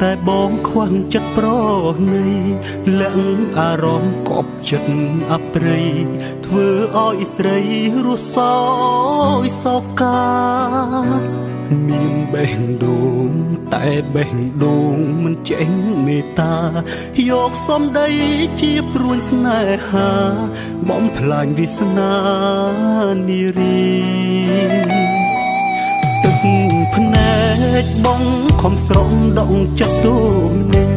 តែបងខ្វះចិត្តប្រណីលាក់អារម្មណ៍កប់ចិត្តអប្រិយធ្វើឲ្យស្រីរស់សោយសោកាមានបេះដូងតែបេះដូងមិនចេញមេត្តាយកសំដីជាព្រួញស្នេហាបំផ្លាញវាសនានារីទឹកភ្នែកបងខំស្រង់ដងចិត្តទូនឹង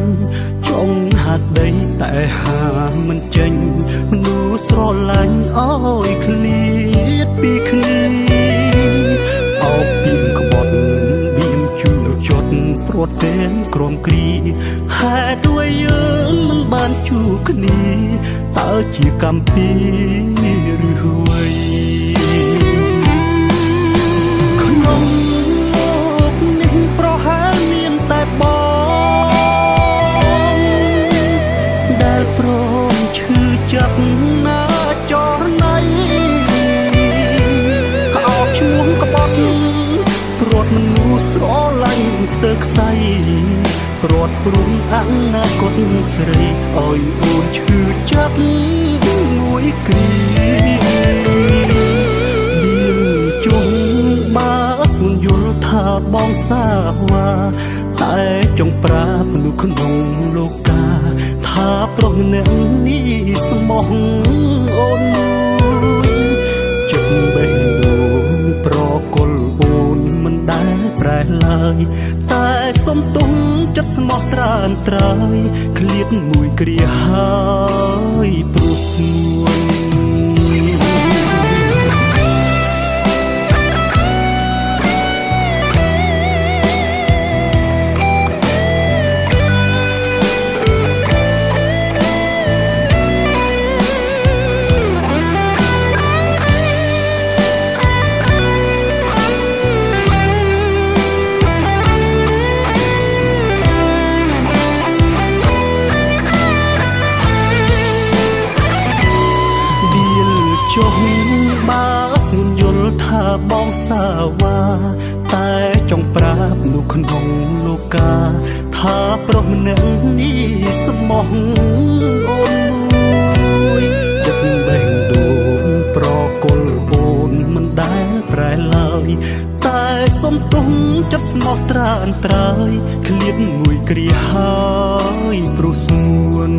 ចង់ហាស្ដីតែហាមិនចេញមនុស្សស្រឡាញ់ឲ្យឃ្លាតពីគ្នាអោបពីក្បត់បៀមជឿចត់ព្រាត់ទាំងក្រមគ្រីហេតុด้วยយើងមិនបានជួបគ្នាតើជាកម្មពីឬហួយក្នុងលោកនេះប្រហែលមានតែបងដែលព្រមឈឺចាប់ណាចរណៃអោបឈ្មោះក្បត់ព្រាត់មនុស្សស្រឡាញ់ស្ទើរខ្សែព្រាត់ព្រំអនាគតស្រីឲ្យអូនឈឺចាប់មួយគ្រាបៀមជុំបើស្ងួនយល់ថាបងសាវ៉ាតែចង់ប្រាប់មនុស្សក្នុងលោកាថាប្រុសម្នាក់នេះស្មោះអូនមួយចិត្តបេះដូងប្រគល់អូនមិនដែលប្រែឡើយតែសុំទុំចិត្តស្មោះត្រើនត្រើយឃ្លាតមួយគ្រាហើយព្រោះស្ងួនចុះបើស្ងួនយល់ថាបងសាវ៉ាតែចង់ប្រាប់នោះក្នុងលោកាថាប្រុសម្នាក់នេះស្មោះអូនមួយចិត្តបេះដូងប្រគល់អូនមិនដែលប្រែឡើយតែសុំទុំចិត្តស្មោះត្រើនត្រើយឃ្លាតមួយគ្រាហើយព្រោះស្ងួន